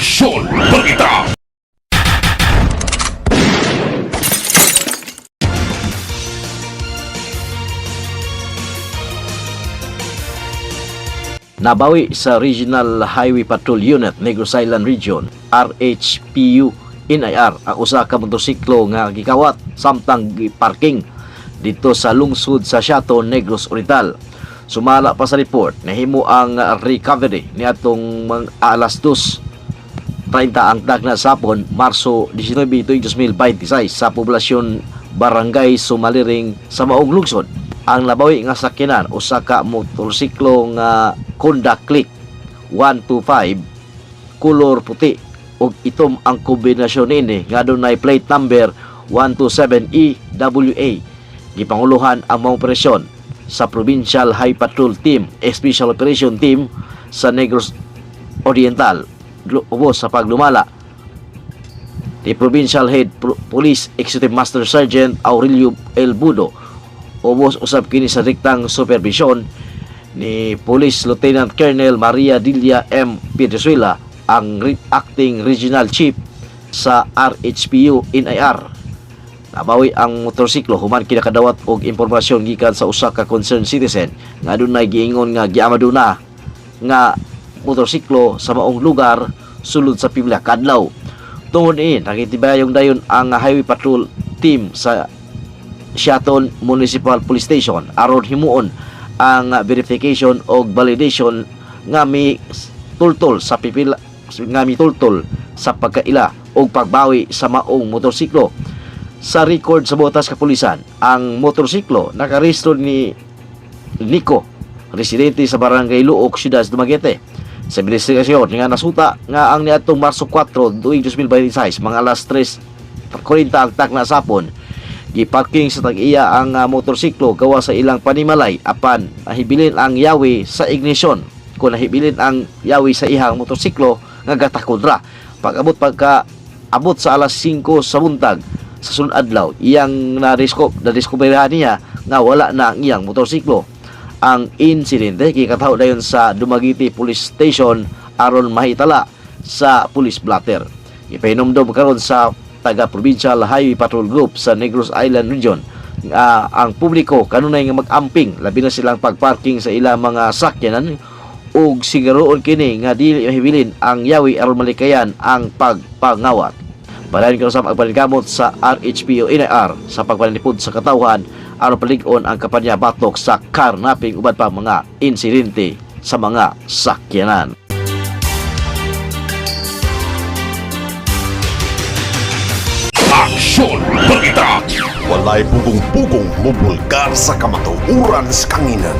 Aksyon Balita. Nabawi sa Regional Highway Patrol Unit, Negros Island Region, RHPU NIR, ang usa ka motorsiklo nga gikawat samtang giparking dito sa lungsod sa Siaton, Negros Oriental. Sumala pa sa report, nahimo ang recovery niadtong mga alas 2:30 ang dagna sapon, Marso 19, 2026 sa poblasyon Barangay Sumaliring sa Maong Lungsod. Ang nabawi nga sakyanan, usa ka motorsiklo nga Honda Click 125 kolor puti ug itom ang kombinasyon niini nga dunay plate number 127 EWA. Gipanguluhan ang mga operasyon sa Provincial High Patrol Team, Special Operation Team sa Negros Oriental, ubos sa paglumala ni Provincial Head Police Executive Master Sergeant Aurelio L. Budo. Ubos usab kini sa diktang supervision ni Police Lieutenant Colonel Maria Delia M. Pedrezuela, ang Acting Regional Chief sa RHPU NIR. Nabawi ang motorsiklo human kinakadawat og impormasyon gikan sa usa ka concerned citizen nga adunay giingon nga giamado na nga motorsiklo sa maong lugar sulod sa pipila kadlaw. Tungod ni nakitibayong dayon ang Highway Patrol Team sa Siaton Municipal Police Station aron himuon ang verification og validation nga mi tultol sa pipila nga mitultol sa pagkaila og pagbawi sa maong motorsiklo. Sa record sa botas kapulisan, ang motorsiklo nakarehistro ni Nico, residente sa Barangay Luok, Siyudad Dumaguete. Sa investigasyon nga nasuta nga ang niadtong Marso 4, 2026, mga alas 3:40 ang takna sapon, giparking sa tag-iya ang motorsiklo gawa sa ilang panimalay, apan nahibilin ang yawi sa ignition. Kung nahibilin ang yawi sa ihang motorsiklo nga gatakod ra. Pag-abot pagka abot sa alas 5 sa buntag sa sunod adlaw, iyang nadiskubrihan niya nga wala na ang iyang motorsiklo. Ang insidente gikataho dayon sa Dumaguete Police Station aron mahitala sa police blotter. Ipahinomdom karon sa taga Provincial Highway Patrol Group sa Negros Island Region nga ang publiko kanunay nga mag-amping, labi na silang pagparking sa ilang mga sakyanan, ug siguroon kini nga dili mahibilin ang yawi aron malikayan ang pagpangawat. Padayon karon sa pagpaningkamot sa RHPO NIR sa pagpanalipod sa katawhan aron palig-on ang kampanya batok sa carnapping uban pa mga insidente sa mga sakyanan. Aksyon Balita. Walay pugong-pugong mubulgar sa kamatuoran sa kanginan.